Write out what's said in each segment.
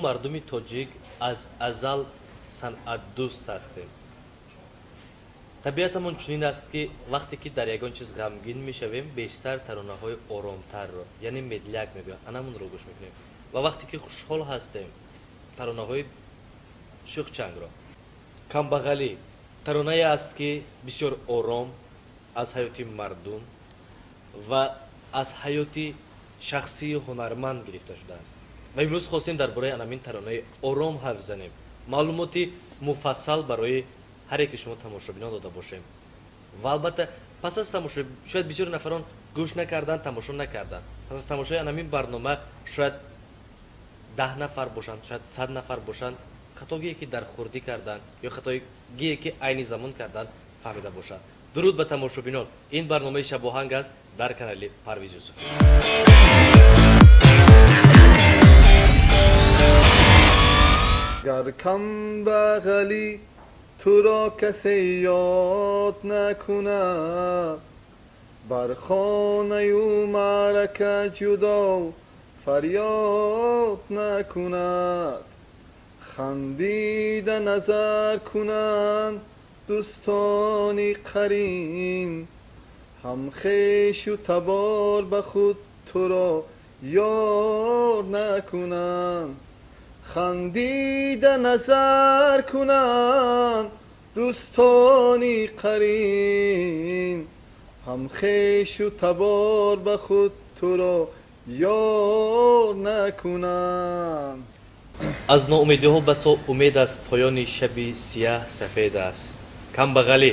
Мардуми тоҷик аз азал санъатдӯст ҳастем. Табиатамон чунин аст, ки вақте ки дар ягон чиз ғамгин мешавем, бештар таронаҳои оромтарро, яъне медляк мегӯянд, анамонро гӯш мекунем, ва вақте ки хушҳол ҳастем, таронаҳои шӯхчангро. Камбағалӣ таронае аст, ки бисёр ором аз ҳаёти мардум ва аз ҳаёти шахсии ҳунарманд гирифта шудааст. Ва имрӯз хостем дар бораи анамин таронаи ором ҳарф занем, маълумоти муфассал барои ҳар яке шумо тамошобинон дода бошем. Ва албатта, пас аз тамошо шояд бисёри нафарон гӯш накарданд, тамошо накарданд. Пас аз тамошои анамин барнома шояд 10 нафар бошанд, шояд 100 нафар бошанд, хатогие ки дар хурдӣ карданд ё хатогие ки айни замон карданд, фаҳмида бошанд. Дуруд ба тамошобинон, ин барномаи Шабоҳанг аст дар канали Парвиз Юсуфӣ. Гар камбағалӣ туро касе ёд накунад, бар хонаю маърака ҷудо фарёд накунад, хандида назар кунанд дӯстони қарин, ҳамхешу табор ба худ туро ёр накунанд, хандида назар кунанд дӯстони қарин, ҳамхешу табор ба худ туро ёр накунанд. Аз ноумедиҳо басо умед аст, поёни шаби сияҳ сафед аст. Камбағалӣ.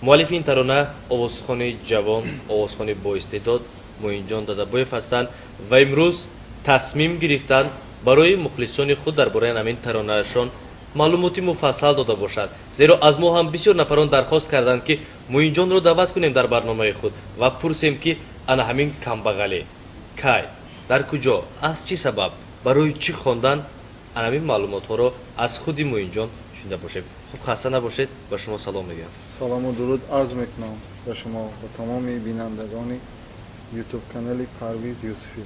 Муаллифи ин тарона овозхони ҷавон, овозхони боистеъдод Муинҷон Дадабоев ҳастанд ва имрӯз тасмим гирифтанд барои мухлисони худ дар бораи ҳамин таронаашон маълумоти муфассал дода бошад, зеро аз мо ҳам бисёр нафарон дархост карданд, ки Муинҷонро даъват кунем дар барномаи худ ва пурсем, ки ана ҳамин Камбағалӣ кай, дар куҷо, аз чӣ сабаб, барои чӣ хондан. Ана ҳамин маълумотҳоро аз худи Муинҷон шунида бошем. Хуб, хаста набошед, ба шумо салом мегӯям. Салому дуруд арз мекунам ба шумо ва тамоми бинандагони Ютуб канали Парвиз Юсуфӣ.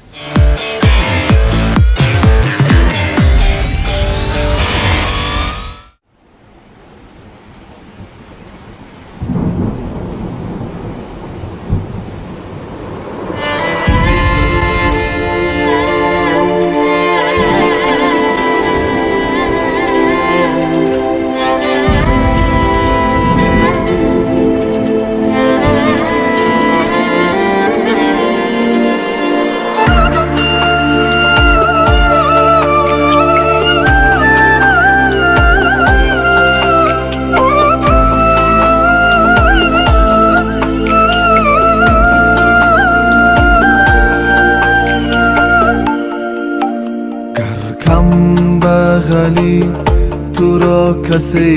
Гар камбағалӣ туро касе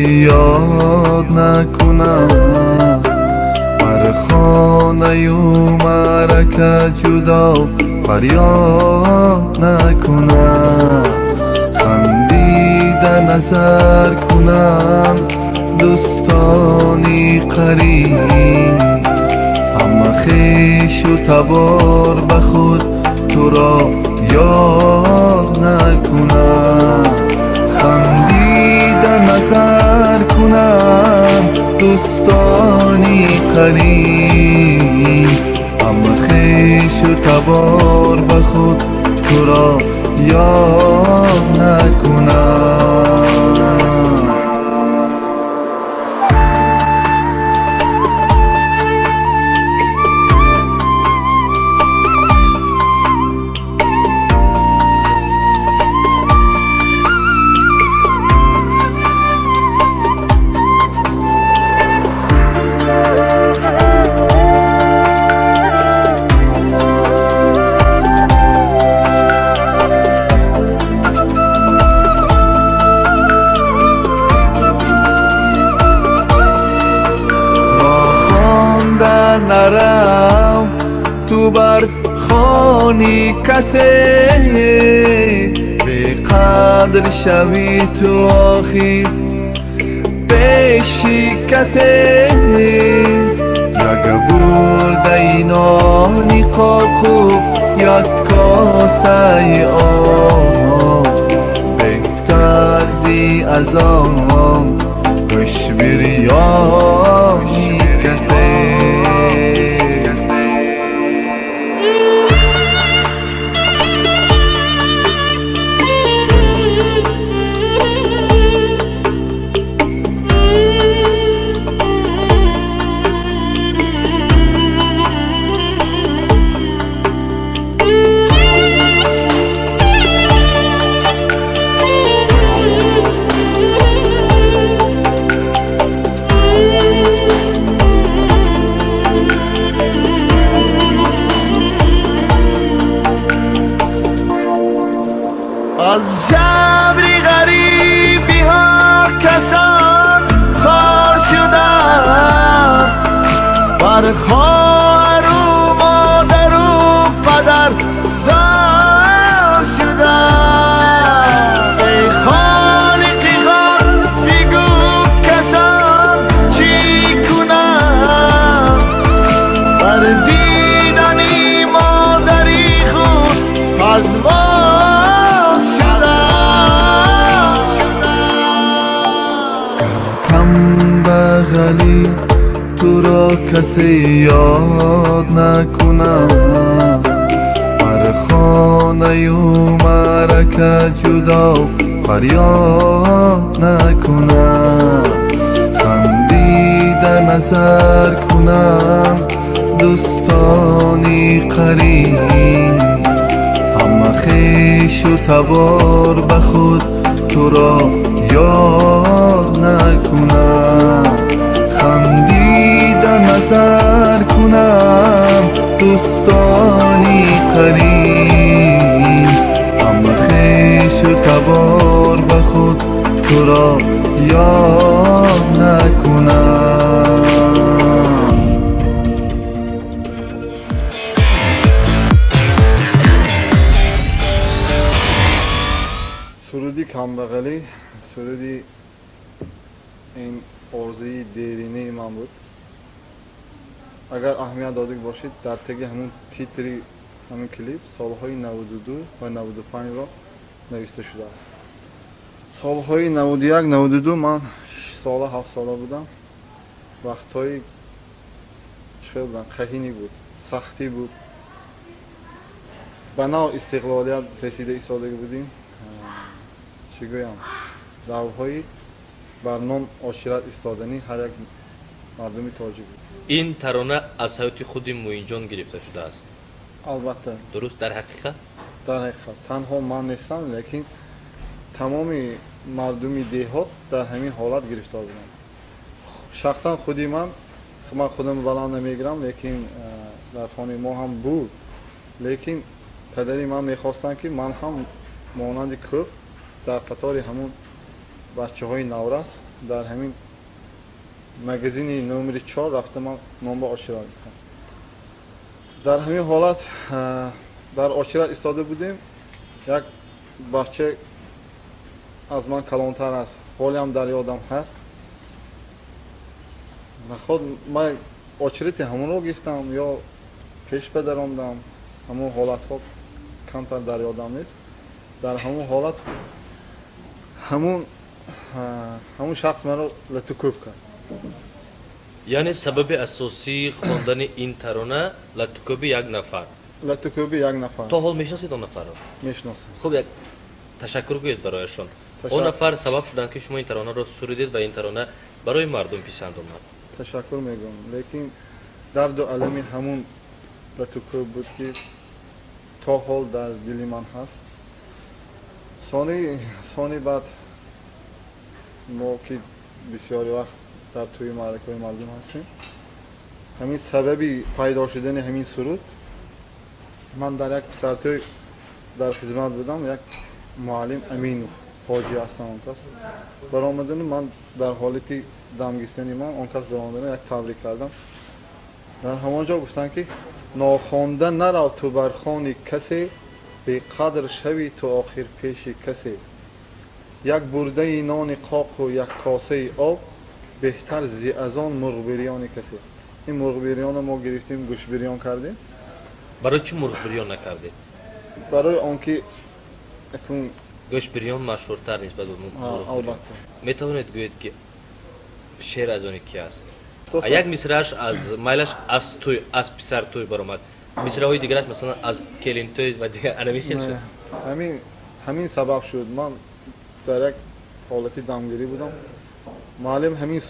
ёд накунад, бар хонаю маърака ҷудо фарёд накунад, хандида назар кунанд дӯстони қарин, ҳама хешу табор ба худ туро ёр накунад, хандида назар кунанд дӯстони қарин, ҳама хешу табор ба худ туро ёр накунад. Нохонда нарав ту бар хони касе, беқадр шавӣ ту охир пеши касе, як бурдаи нони қоқу як косаи об. Шавӣ аз он гӯшт бирёни касе. Аз ҷабри ғарибиҳо касон хор шудам, бар хоҳару модару падар зор шудам. Эй холиқи ғор, бигӯ касон чӣ кунам? Бар дидани модари худ пазвон шудам. Гар камбағалӣ туро касе ёд накунад, бар хонаю маърака ҷудо фарёд накунад, хандида назар кунанд дӯстони қарин, ҳама хешу табор ба худ туро ёр накунанд, хандида назар кунанд дӯстони қарин, ҳама хешу табор ба худ туро ёр накунанд. Суруди камбағалӣ суруди ин орзуи деринаи ман буд. Агар аҳамият додик бошед, дар теги ҳамун титри ҳамин клип солҳои 92 ва 95-ро нависта шудааст. Солҳои 91, 92 ман 6 сола, 7 сола будам. Вақтҳои чӣ хел будам, қаҳинӣ буд, сахтӣ буд. Ба нав истиқлолият расида истодагӣ будем. Чӣ гӯям, даврҳои бар нон очират истоданӣ ҳар як мардуми тоҷик буд. Ин тарона аз ҳаёти худи Муинҷон гирифта шудааст? Албатта. Дуруст, дар ҳақиқат? Дар ҳақиқат танҳо ман нестам, лекин тамоми мардуми деҳот дар ҳамин ҳолат гирифтор буданд. Шахсан худи ман, ман худам баланд намегирам, лекин дар хонаи мо ҳам буд, лекин падари ман мехостанд, ки ман ҳам монанди кӯҳ дар қатори ҳамун бачаҳои наврас дар ҳамин магазини номери 4 рафта ман нонба очират истам. Дар ҳамин ҳолат дар очират истода будем, як бача аз ман калонтар аст, ҳолиам дар ёдам ҳаст. Наход ман очирати ҳамонро гирифтам ё пеш падарондам, ҳамон ҳолатҳо камтар дар ёдам нест. Дар ҳамон ҳолат ҳамун шахс маро латукӯб кард. Яъне сабаби асосии хондани ин тарона латукӯби як нафар? Латукӯби як нафар. То ҳол мешиносед он нафарро? Мешиносам. Хуб, як ташаккур гӯед барояшон. Он нафар сабаб шуданд, ки шумо ин таронаро суридед ва ин тарона барои мардум писанд омад. Ташаккур мегӯям, лекин дарду алами ҳамун латукӯб буд, ки то ҳол дар дили ман ҳаст. Сони баъд мо ки бисёри вақт дар тӯи маъракаҳои мардум ҳастем, ҳамин сабаби пайдо шудани ҳамин суруд, ман дар як писартӯй дар хизмат будам, як муаллим Аминов ҳоҷӣ ҳастам, он кас баромадану ман дар ҳолати дамгирифтани ман он кас баромадану як табрик кардам. Дар ҳамон ҷо гуфтанд, ки нохонда нарав ту бар хони касе, беқадр шавӣ ту охир пеши касе, як бурдаи нони қоқу як косаи об беҳтар зи аз он мурғбирёни касе. Ин мурғбирёнро мо гирифтем, гӯштбирён кардем. Барои чӣ мурғбирён накардед? Барои он ки акун Гӯшт бирён машҳуртар нисбат ба мурғ. Албатта. Метавонед гӯед, ки шеър аз они ки аст? Як мисрааш аз майлаш аз тӯй, аз писартӯй баромад, мисраҳои дигараш, масалан, аз келинтӯй ва дигар, анами хел шуд. Ҳамин сабаб шуд. Ман дар як ҳолати дамгирӣ будам, муаллим ҳамин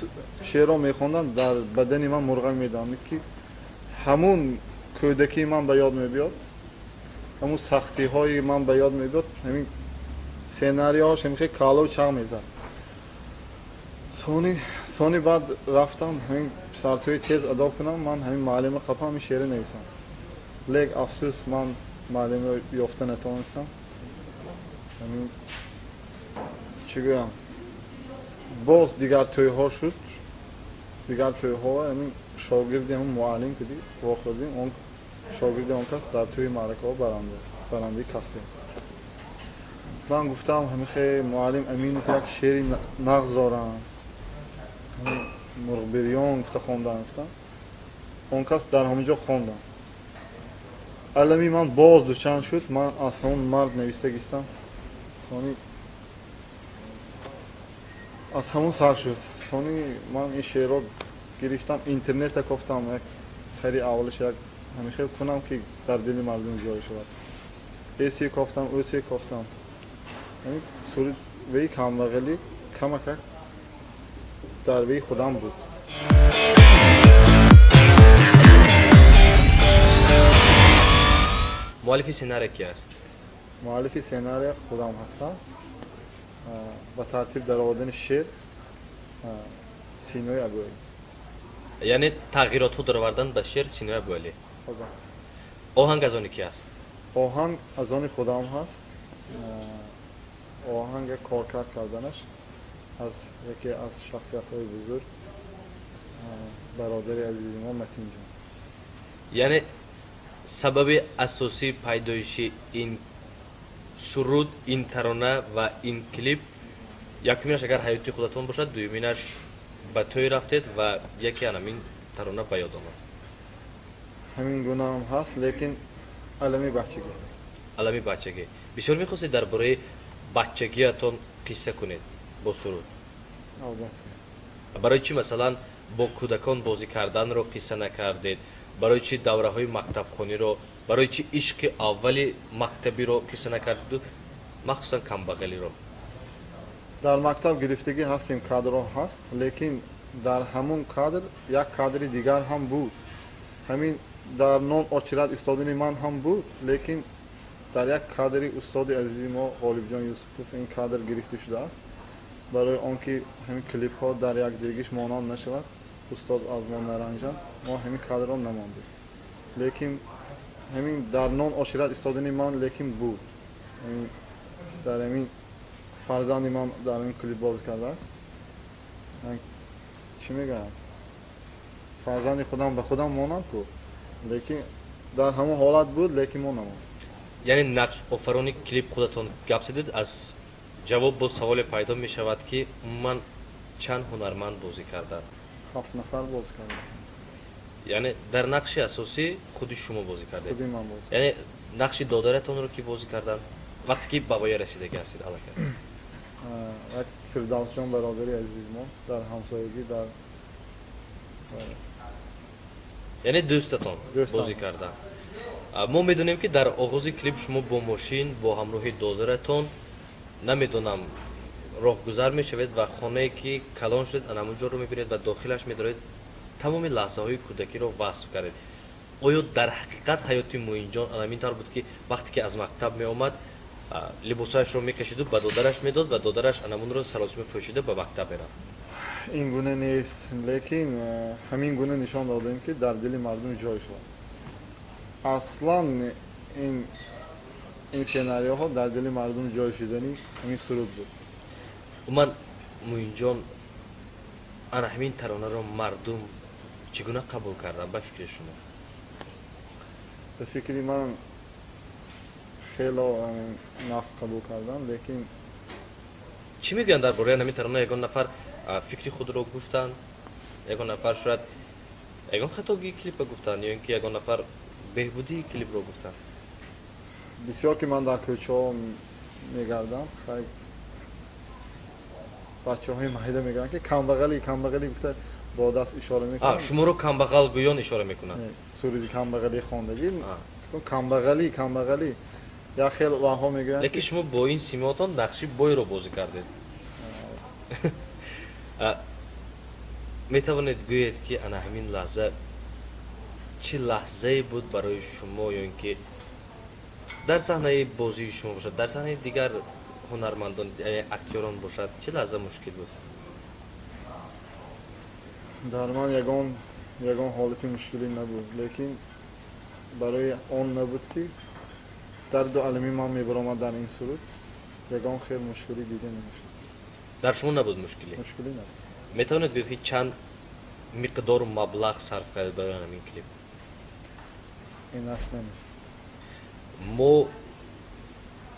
шеърро мехонданд, дар бадани ман мурғак медамид, ки ҳамун кӯдакии ман ба ёд мебиёд, ҳамун сахтиҳои ман ба ёд мебиёд. Ҳамин сценариҳош ҳамин хел каллаву чағ мезад. Сони баъд рафтам, ҳамин писартӯи тез адо кунам, ман ҳамин муаллима қапа ҳамин шеъре нависам. Лек афсӯс, ман муаллимро ёфта натавонистам. Ҳамин, чӣ гӯям, боз дигар тӯйҳо шуд, дигар тӯйҳо ҳамин шогирди ҳамин муаллим куди вохӯрдем, он шогирди он кас дар тӯи маъракаҳо барандаи касбӣ аст. Ман гуфтам, ҳамин хе муаллим Аминов як шеъри нағз доранд, мурғбирён гуфта хондан, гуфтам. Он кас дар ҳамон ҷо хондам. Алами ман боз дучанд шуд, ман аз ҳамон мард нависта гирифтам. Сони аз ҳамон сар шуд. Сони ман ин шеърро гирифтам, интернета кофтам, як сари аввалаш як ҳамин хел кунам, ки дар дили мардум ҷой шавад. Эси кофтам, ӯсе кофтам, суруд веи камбағалӣ камакак дар веи худам буд. Муаллифи сценария ки аст? Муаллифи сценария худам ҳастам. Ба тартиб даровардани шеър Синои Абӯалӣ. Яъне тағйиротҳо даровардан ба шеър Синои Абӯалӣ. Албатта. Оҳанг аз они ки аст? Оҳанг аз они худам ҳаст. Оҳанга коркард карданаш аз яке аз шахсиятҳои бузург, бародари азизи мо Матинҷон. Яъне сабаби асосии пайдоиши ин суруд, ин тарона ва ин клип якуминаш агар ҳаёти худатон бошад, дуюминаш ба тӯй рафтед ва яке анамин тарона ба ёд омад. Ҳамин гунаам ҳаст, лекин алами бачагӣ ҳаст. Алами бачагӣ. Бисёр мехостед дар бораи бачагиятон қисса кунед бо суруд? Албатта. Барои чӣ, масалан, бо кӯдакон бозӣ карданро қисса накардед? Барои чӣ давраҳои мактабхониро, барои чӣ ишқи аввали мактабиро қисса накардеду махсусан камбағалиро? Дар мактаб гирифтагӣ ҳастем, кадрҳо ҳаст, лекин дар ҳамун кадр як кадри дигар ҳам буд. Ҳамин дар нон очират истодани ман ҳам буд, лекин дар як кадри устоди азизи мо Ғолибҷон Юсупов ин кадр гирифта шудааст. Барои он ки ҳамин клипҳо дар якдигиш монанд нашавад, устод аз мо наранҷанд, мо ҳамин кадрро намондем. Лекин ҳамин дар нон ошират истодани ман лекин буд. Дар ҳамин фарзанди ман дар ин клип бозӣ кардааст. Чӣ мегӯям, фарзанди худам ба худам монанд ку, лекин дар ҳамон ҳолат буд, лекин мо намонд. Яъне нақш офарони клип худатон гап задед. Аз ҷавоб боз саволе пайдо мешавад, ки умуман чанд ҳунарманд бозӣ карданд? 7 нафар бозӣ карданд. Яъне дар нақши асосӣ худи шумо бозӣ кардед? Худи ман бозӣ. Яъне нақши додаратонро ки бозӣ карданд, вақте ки ба воя расидагӣ ҳастед аллакай? Як Фирдавсҷон, бародари азизи мо, дар ҳамсоягӣ дар Яъне дӯстатон бозӣ карданд. Мо медонем, ки дар оғози клип шумо бо мошин бо ҳамроҳи додаратон, намедонам, роҳгузар мешавед ва хонае ки калон шудед, ан ҳамон ҷоро мебинед ва дохилаш медоред, тамоми лаҳзаҳои кӯдакиро васф кардед. Оё дар ҳақиқат ҳаёти Муинҷон анамин тавр буд, ки вақте ки аз мактаб меомад, либосҳояшро мекашиду ба додараш медод ва додараш анамунро саросима пӯшида ба мактаб мерафт? Ин гуна нест, лекин ҳамин гуна нишон додем, ки дар дили мардум ҷой шавад. Аслан ин сценариоҳо дар дили мардум ҷой шудани ҳамин суруд буд. Умуман, Муинҷон, ана ҳамин таронаро мардум чӣ гуна қабул карданд, ба фикри шумо? Ба фикри ман, хело нағз қабул карданд, лекин Чӣ мегӯянд дар бораи ҳамин тарона? Ягон нафар фикри худро гуфтанд, ягон нафар шояд ягон хатогии клипа гуфтанд ё ин ки ягон нафар беҳбудии клипро гуфтанд? Бисёр ки ман дар кӯчаҳо Мегардам, хай, бачаҳои майда мегӯянд, ки камбағалӣ, камбағалӣ гуфта бо даст ишора мекунанд. Шуморо камбағалгӯён ишора мекунанд? Суруди камбағалӣ хондагӣ, камбағалӣ, камбағалӣ, як хел ваҳо мегӯянд. Лекин шумо бо ин симоатон нақши бойро бозӣ кардед. Метавонед гӯед, ки ана ҳамин лаҳза чӣ лаҳзае буд барои шумо, ё ин ки дар саҳнаи бозии шумо бошад, дар саҳнаи дигар ҳунармандон, яъне актёрон бошад, чӣ лаҳза мушкил буд? Дар ман ягон ҳолати мушкилӣ набуд, лекин барои он набуд, ки дарду алами ман мебаромад дар ин суруд, ягон хел мушкилӣ дида намешуд. Дар шумо набуд мушкилӣ? Мушкилӣ набуд. Метавонед гӯед, ки чанд миқдору маблағ сарф кардед барои ҳамин клип? Инаш намешуд. Мо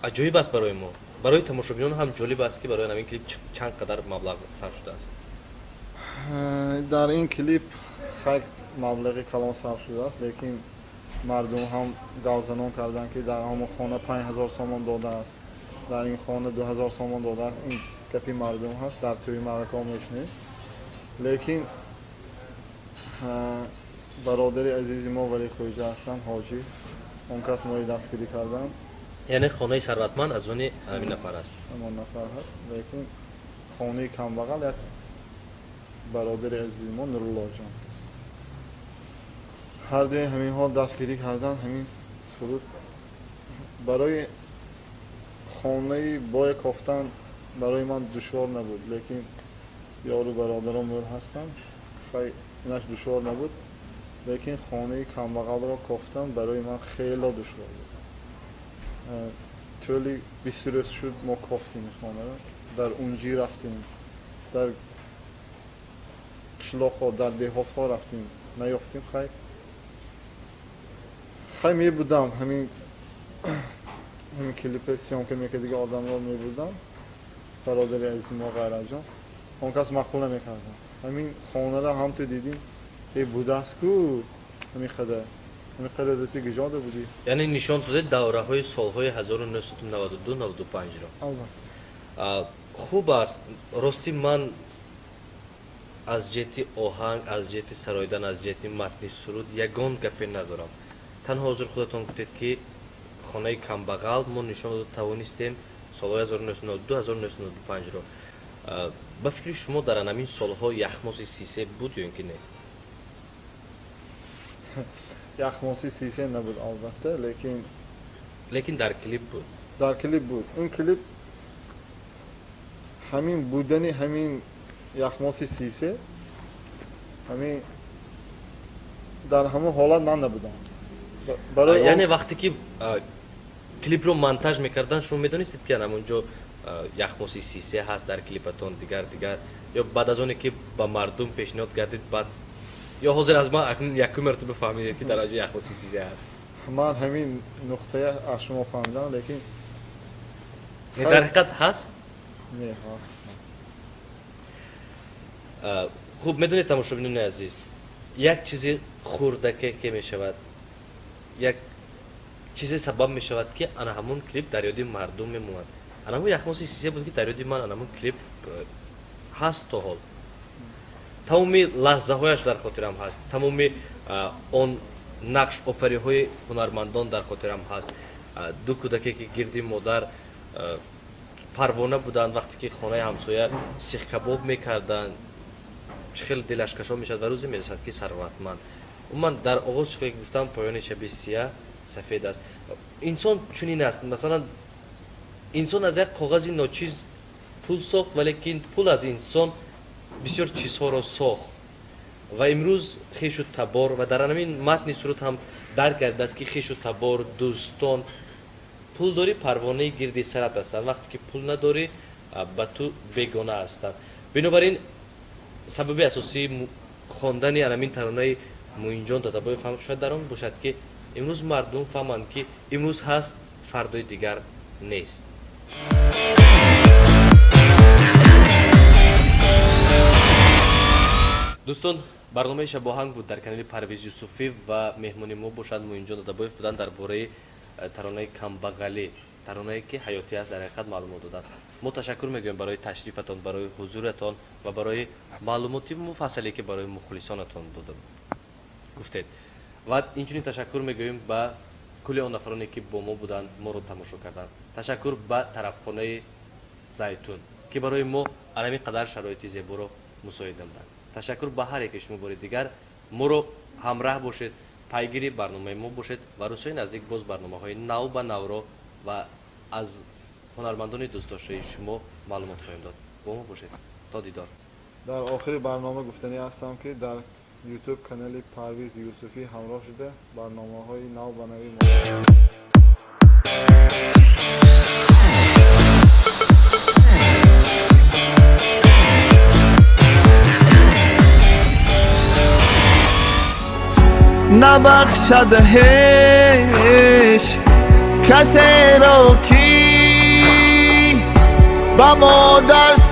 аҷоиб аст барои мо, барои тамошобинон ҳам ҷолиб аст, ки барои ҳамин клип чанд қадар маблағ сарф шудааст. Дар ин клип хай маблағи калон сарф шудааст, лекин мардум ҳам гавзанон карданд, ки дар ҳамон хона 5000 сомон додааст, дар ин хона 2000 сомон додааст. Ин гапи мардум ҳаст, дар тӯи маъракаҳо мешунед. Лекин бародари азизи мо Вали Хоҷа ҳастанд, ҳоҷӣ, он кас мои дастгирӣ карданд. Яъне хонаи сарватманд аз они ҳамин нафар аст? Ҳамон нафар ҳаст, лекин хонаи камбағал як бародари азизи мо Нуруллоҷон. Ҳардуи ҳаминҳо дастгирӣ карданд. Ҳамин суруд барои хонаи бое кофтан барои ман душвор набуд, лекин ёру бародарон мӯл ҳастанд, хай, инаш душвор набуд, лекин хонаи камбағалро кофтан барои ман хело душвор буд. Тӯли 20 рӯз шуд, мо кофтем хонаро, дар Унҷӣ рафтем, дар қишлоқҳо, дар деҳотҳо рафтем, наёфтем. Хай, мебудам, ҳамин клипе съёмка мекардиги одамро мебурдам, бародари азизи мо Ғайратҷон, он кас маъқул намекардам. Ҳамин хонаро ҳам ту дидим, э, будааст ку, ҳамин қадар, ҳамин қадар дасти гиҷода будӣ. Яъне нишон додед давраҳои солҳои 1992, 95-ро? Албатта. Хуб аст. Ростӣ, ман аз ҷиҳати оҳанг, аз ҷиҳати сароидан, аз ҷиҳати матни суруд ягон гапе надорам. Танҳо ҳозир худатон гуфтед, ки хонаи камбағал, мо нишон дода тавонистем солҳои 1992, 1995-ро. Ба фикри шумо, дар анамин солҳо яхмоси сисе буд ё ин ки не? Яхмоси сисе набуд, албатта, лекин Лекин дар клип буд. Дар клип буд. Ин клип ҳамин будани ҳамин яхмоси сисе, ҳамин дар ҳамон ҳолат ман набудам. Барои Яъне вақте ки клипро монтаж мекарданд, шумо медонистед, ки анамон ҷо яхмоси сисе ҳаст дар клипатон, дигар, дигар, ё баъд аз оне ки ба мардум пешниҳод гардид, баъд, ё ҳозир аз ман акнун якум мартаба фаҳмидед, ки дар он ҷо яхмоси сисе ҳаст? Ман ҳамин нуқтая аз шумо фаҳмидам, лекин Не, дар ҳақиқат ҳаст? Не, ҳаст. Хуб, медонед, тамошобинони азиз, як чизи хурдаке ке мешавад, як чизе сабаб мешавад, ки ана ҳамун клип дар ёди мардум мемонад. Ана ҳамун яхмоси сисе буд, ки дар ёди ман ана ҳамун клип ҳаст то ҳол. Тамоми лаҳзаҳояш дар хотирам ҳаст, тамоми он нақш офариҳои ҳунармандон дар хотирам ҳаст. Ду кӯдаке, ки гирди модар парвона буданд, вақте ки хонаи ҳамсоя сихкабоб мекарданд, чӣ хеле дилаш кашол мешавад ва рӯзе мерасад, ки сарватманд. Умуман, дар оғоз чӣ хеле гуфтам, поёни шаби сия сафед аст. Инсон чунин аст. Масалан, инсон аз як коғази ночиз пул сохт, валекин пул аз инсон бисёр чизҳоро сохт. Ва имрӯз хешу табор, ва дар ҳамин матни суруд ҳам дарк гардидааст, ки хешу табор, дӯстон, пул дорӣ, парвонаи гирди сарат ҳастанд, вақте ки пул надорӣ, ба ту бегона ҳастанд. Бинобар ин сабаби асосии хондани анамин таронаи Муинҷон Додабоев ҳам шояд дар он бошад, ки имрӯз мардум фаҳманд, ки имрӯз ҳаст, фардои дигар нест. Дӯстон, барномаи Шабоҳанг буд дар канали Парвиз Юсуфӣ ва меҳмони мо бошад Муинҷон Додабоев буданд, дар бораи таронаи камбағалӣ. Таронае, ки ҳаётӣ аст, дар ҳақиқат маълумот доданд. Мо ташаккур мегӯем барои ташрифатон, барои ҳузуратон ва барои маълумоти муфассале, ки барои мухлисонатон дода гуфтед. Ва инчунин ташаккур мегӯем ба кулли он нафароне, ки бо мо буданд, моро тамошо карданд. Ташаккур ба тарабхонаи «Зайтун», ки барои мо анамин қадар шароити зеборо мусоид намуданд. Ташаккур ба ҳар яке шумо. Бори дигар моро ҳамраҳ бошед, пайгири барномаи мо бошед ва рӯзҳои наздик боз барномаҳои нав ба навро ва аз ҳунармандони дӯстдоштаи шумо маълумот хоҳем дод. Бо мо бошед, то дидор. Дар охири барнома гуфтанӣ ҳастам, ки дар Ютуб канали Парвиз Юсуфӣ ҳамроҳ шуда, барномаҳои нав ба нави мо. Набахшад ҳеҷ касеро, ки ба модар.